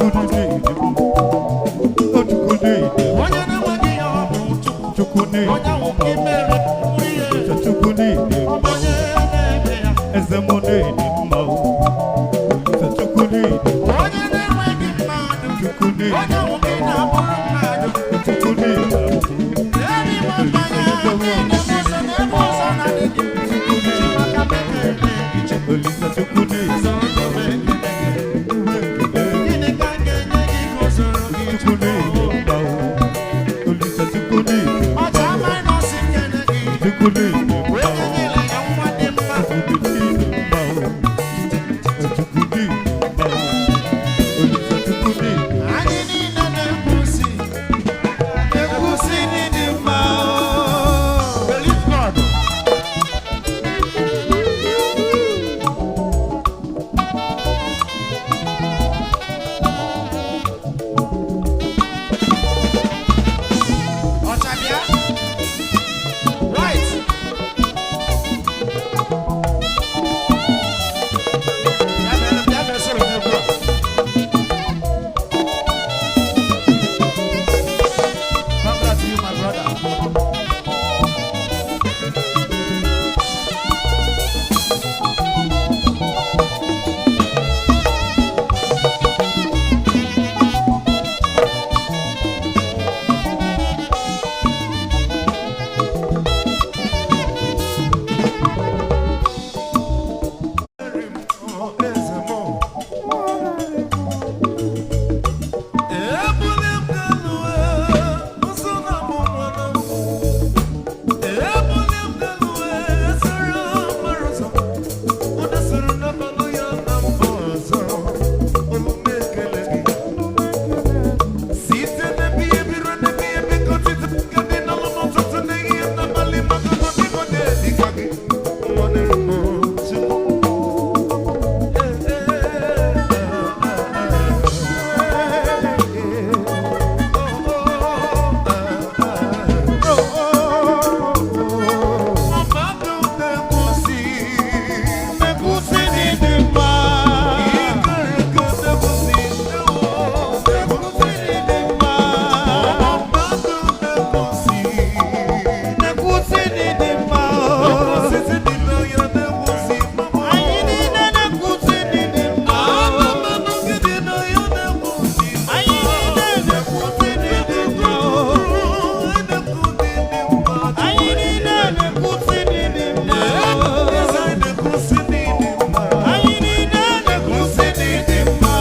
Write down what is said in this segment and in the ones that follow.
Chukwu n'ịdị mma. O Chukwu n'ịdị mma. Onye na-enweghị ihe ọ bụ Chukwu. Chukwu n'ịdị Onye ahụ mma. ka imere bụrụ ihe. Olisa Chukwu n'ịdị Ọ mma. bụ onye na-eme ya. Eze mụ n'ịdị mma. Olisa Chukwu n'ịdị mma. Onye na-enweghị mmadụ. Chukwu n'ịdị Onye ahụ ka ị na-abụrụ mmadụ. Chukwu n'ịdị mma. Ebe ime mmanya, ị na-eme ụzọ n'ebe ụzọ na-adịghị. Chimaka mekele gị Chukwu. Olisa Chukwu n'ịdị Eze onye mekele gị. mma. Gịnị ka m ga-enye gị ka o zuru gị Chukwu Chukwu? n'ịdị mma. Olisa Chukwu n'ịdị mma. Ọcha amaghị na ọ sị nkene gị. Chukwu n'ịdị mma. Onye nyere ya nwa dị mma. Chukwu n'ịdị mma. Chukwu n'ịdị mma. Olisa Chukwu n'ịdị mma. Anyị niile na-ekwusi, Ekwusi n'ịdị mma believe God. Ọcha bịa. Right. Ya mere, bịa mere soro n'egwu a. Congrats to you, my brother. Eze m. Ebule m elu, ụzọ na-amụ nwa na mbụ. Ebule m elu, esoro mara ụzọ. Ụda soro n'abalị ya na mbụ ọzọ. Olume ekele gị. Site n'ebe ihe biro n'ebe ihe biko titi nke dị n'ọlụ n'ụtụtụ n'ehihie n'abalị maka na ọ dịghị onye dịka gị. Nwa na-eme Chukwu. Ekwusi n'ịdị mma. Ekwusi n'ịdị mma. Ekwusi n'ịdị mma. Anyị niile na-ekwusi n'ịdị mma. Anyị niile na-ekwusi n'ịdị mma. Anyị niile na-ekwusi n'ịdị mma. Anyị niile na-ekwusi n'ịdị mma.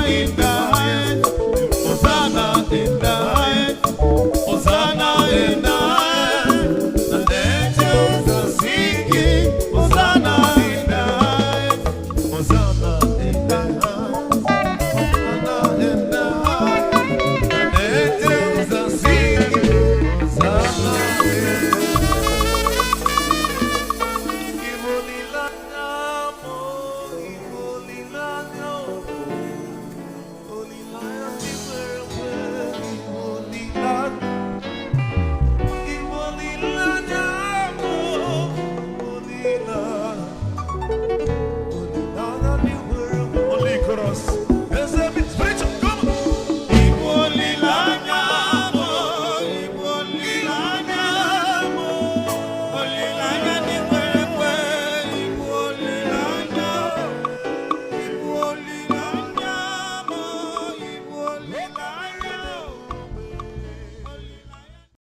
in the highest. Hosanna in the highest. Hosanna in the highest. The angels are singing. Hosanna in the highest. Hosanna in the